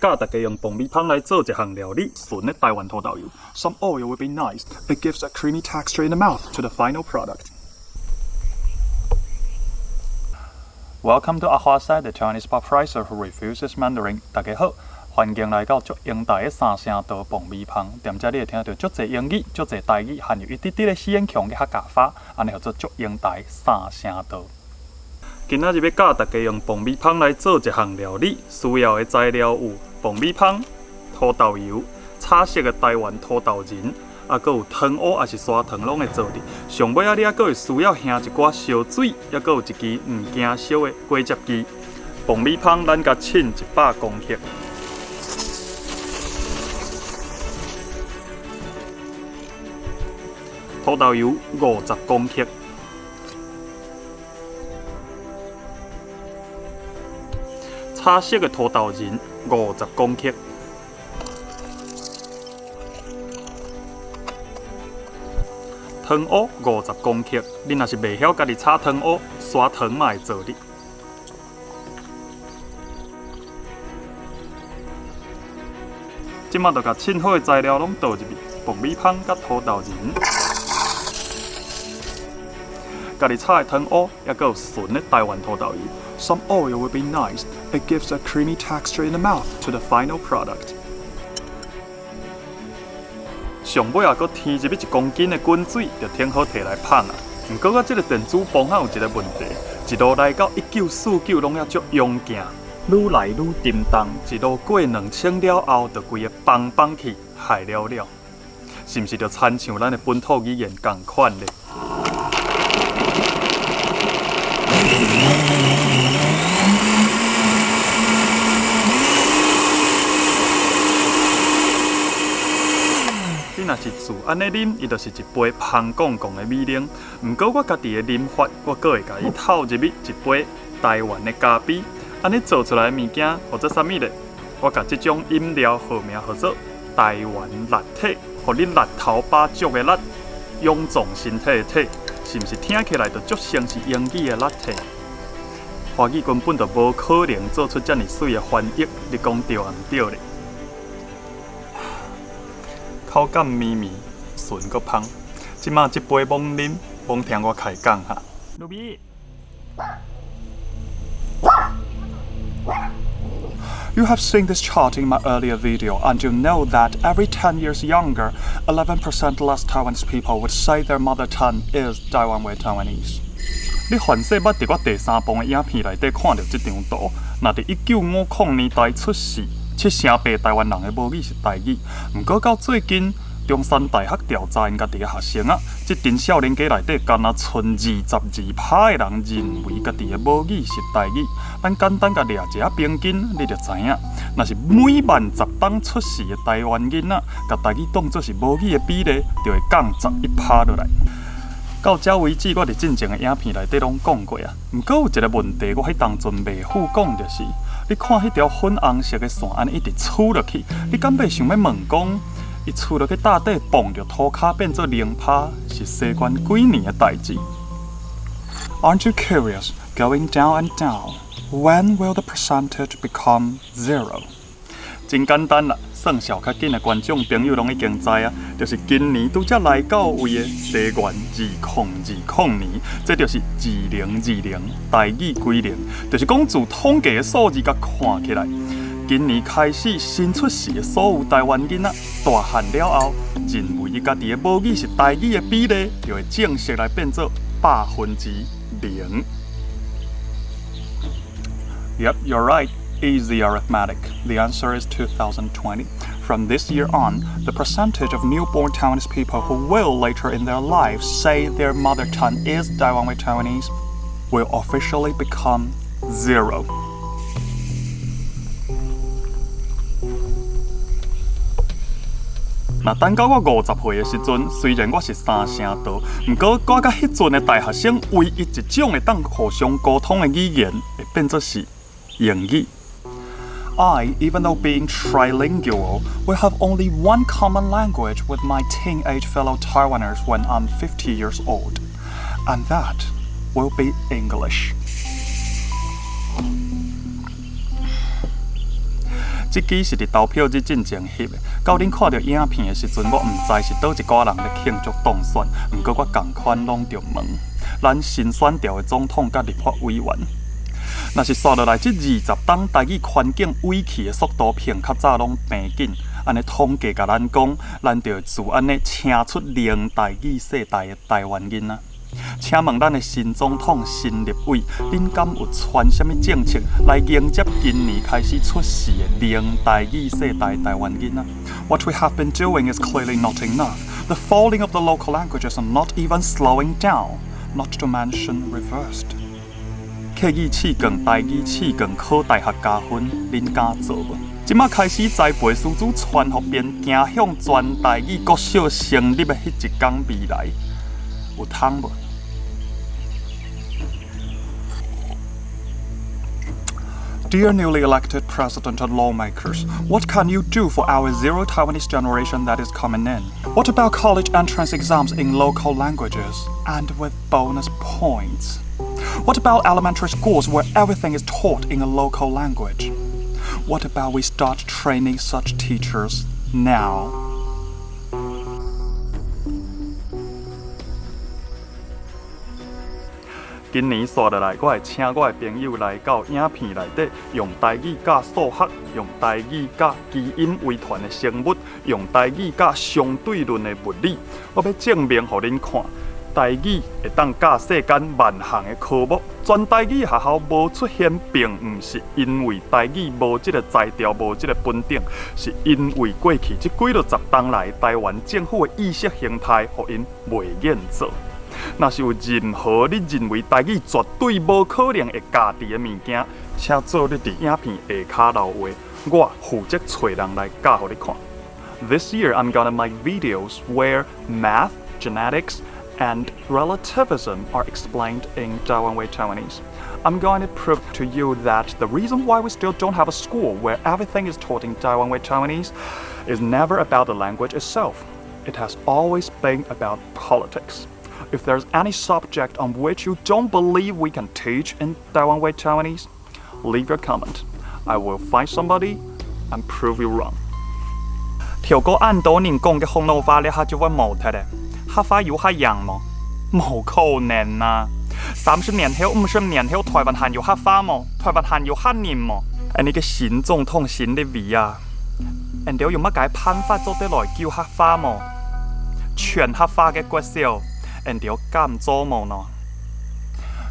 教大家用爆米香來做一項料理，純的台灣土豆油。 Some oil would be nice. It gives a creamy texture in the mouth to the final product. Welcome to 阿華西，the Taiwanese pop writer who refuses Mandarin。大家好，歡迎來到足英台的三聲道爆米香。踮遮你會聽著足濟英語、足濟台語，含有一滴滴的四眼腔嘅客家話，按呢號做足英台三聲道。今仔日欲教大家用爆米香來做一項料理，需要的材料有爆米香、土豆油、炒熟的台灣土豆仁，啊，閣有糖烏抑是砂糖攏會做得。上尾仔你抑閣會需要添一寡燒水，抑閣有一支毋驚燒的果汁機。爆米香咱共秤100公克，土豆油50公克。炒熟的土豆仁50公克，糖烏50公克。你若是袂曉家己炒糖烏，砂糖嘛會做得。這馬就共秤好的材料攏倒入去，爆米香佮土豆仁，家己炒的糖烏，抑閣有純的台灣土豆油。 Some oil would be nice. It gives a creamy texture in the mouth to the final product. 上尾也閣添入去1公斤的滾水，就停好提來捧啊。毋過我這个電煮磅仔有一个問題，一路來到1949攏猶足勇健，愈來愈沉重，一路過2000了後，就規个崩崩去，害了了。是毋是就親像咱的本土語言仝款咧？你若是自按呢啉，伊就是一杯芳摃摃的米奶。毋過我家己的啉法，我閣會共伊透入去一杯台灣的咖啡。按呢做出來的物件，號做啥物咧？我共這種飲料號名號做台灣力體，予你力頭把足的力，勇壯身體的體，是毋是聽起來就足像是英語的 latte？華語根本就無可能做出遮爾媠的翻譯，你講對抑毋對咧？口感綿綿，順閣芳。這馬這杯罔啉，罔聽我開講哈。露比。 You have seen this chart in my earlier video, and you know that every 10 years younger, 11% less Taiwanese people would say their mother tongue is Taiwan Taiwanese. 你凡勢捌佇我第三部的影片內底看著這張圖，若佇1950年代出世，78%台灣人的母語是台語。毋過到最近，中山大學調查𪜶家己的學生仔，這陣少年家內底，干焦賰22%的人認為家己的母語是台語。咱簡單共掠一下平均，你就知影。若是每萬10冬出世的台灣囡仔，共台語當做是母語的比例，就會降11%落來。到這為止，我佇進前的影片內底攏講過啊。毋過有一个問題，我彼當陣袂赴講，就是你看彼條粉紅色的線，按呢一直趨落去，你敢欲想欲問講，伊趨落去到底碰著塗跤變做0%，是西元幾年的代誌？ Aren't you curious? Going down and down, when will the percentage become zero? 真簡單啦，算數較緊的觀眾朋友攏已經知啊，就是今年拄才來到位的西元2020年，這就是2020台語歸零，就是講自統計的數字共看起來，今年開始新出世的所有台灣囡仔，大漢了後，認為伊家己的母語是台語的比例，就會正式來變做0%。 Yep, you're right. Easy arithmetic. The answer is 2020. From this year on, the percentage of newborn Taiwanese people who will later in their lives say their mother tongue is Taiwan Taiwanese will officially become zero. 若等到我50歲的時陣，雖然我是三聲道，毋過我佮彼陣的大學生唯一一種會當互相溝通的語言，會變做是英語。 I, even though being trilingual, will have only one common language with my teenage fellow Taiwaners when I'm 50 years old, and that will be English. 這支是佇投票日進前翕的。到恁看著影片的時陣，我毋知是佗一寡人咧慶祝當選，毋過我仝款攏著問，咱新選調的總統佮立法委員，若是紲落來這20冬台語環境萎去的速度，比較早攏平緊，按呢統計共咱講，咱就會自按呢請出零台語世代的台灣囡仔。請問咱的新總統、新立委，恁敢有傳啥物政策來迎接今年開始出世的零台語世代台灣囡仔？What we have been doing is clearly not enough. The falling of the local languages are not even slowing down, not to mention reversed. 客語試卷、台語試卷考大學加分，恁敢做無？這馬開始栽培師資傳予便行向全台語國小成立的彼一工未來，有通無？Dear newly elected president and lawmakers, what can you do for our zero Taiwanese generation that is coming in? What about college entrance exams in local languages and with bonus points? What about elementary schools where everything is taught in a local language? What about we start training such teachers now? 今年紲落來，我會請我的朋友來到影片內底，用台語教數學，用台語教基因遺傳的生物，用台語教相對論的物理。我欲證明予恁看，台語會當教世間萬項的科目。全台語學校無出現，並毋是因為台語無這个才調、無這个本領，是因為過去這幾落十冬來，台灣政府的意識形態，予𪜶袂願做。若是有任何你認為台語絕對無可能會教佇的物件，請做你佇影片下跤留話，我負責揣人來教予你看。This year I'm gonna make videos where math, genetics, and relativism are explained in Taiwan Way Taiwanese. I'm going to prove to you that the reason why we still don't have a school where everything is taught in Taiwan Way Taiwanese is never about the language itself. It has always been about politics. If there's any subject on which you don't believe we can teach in Taiwan Way Taiwanese, leave your comment. I will find somebody and prove you wrong. 跳過按多年講嘅紅樓花咧，下就會無脫咧，客話有客樣無？無可能啊！30年後、50年後，台灣還有客話無？台灣還有客人無？按呢個新總統、新立委啊，𪜶著有麼个辦法做得來救客話無？全客話的國小，𪜶著敢做無呢？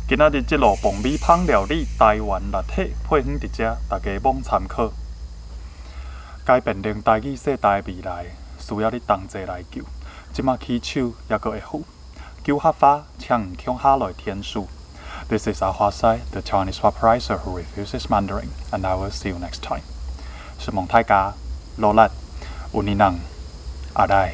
今仔日這路磅米芳料理台灣立體配方佇遮，大家罔參考。改變零台語世代未來，需要你同齊來救。這馬起手猶閣會赴，救客話，請毋強下來天數。This is 阿華西，the Chinese vaporizer who refuses Mandarin, and I will see you next time。承蒙大家，努力，有你能，阿來。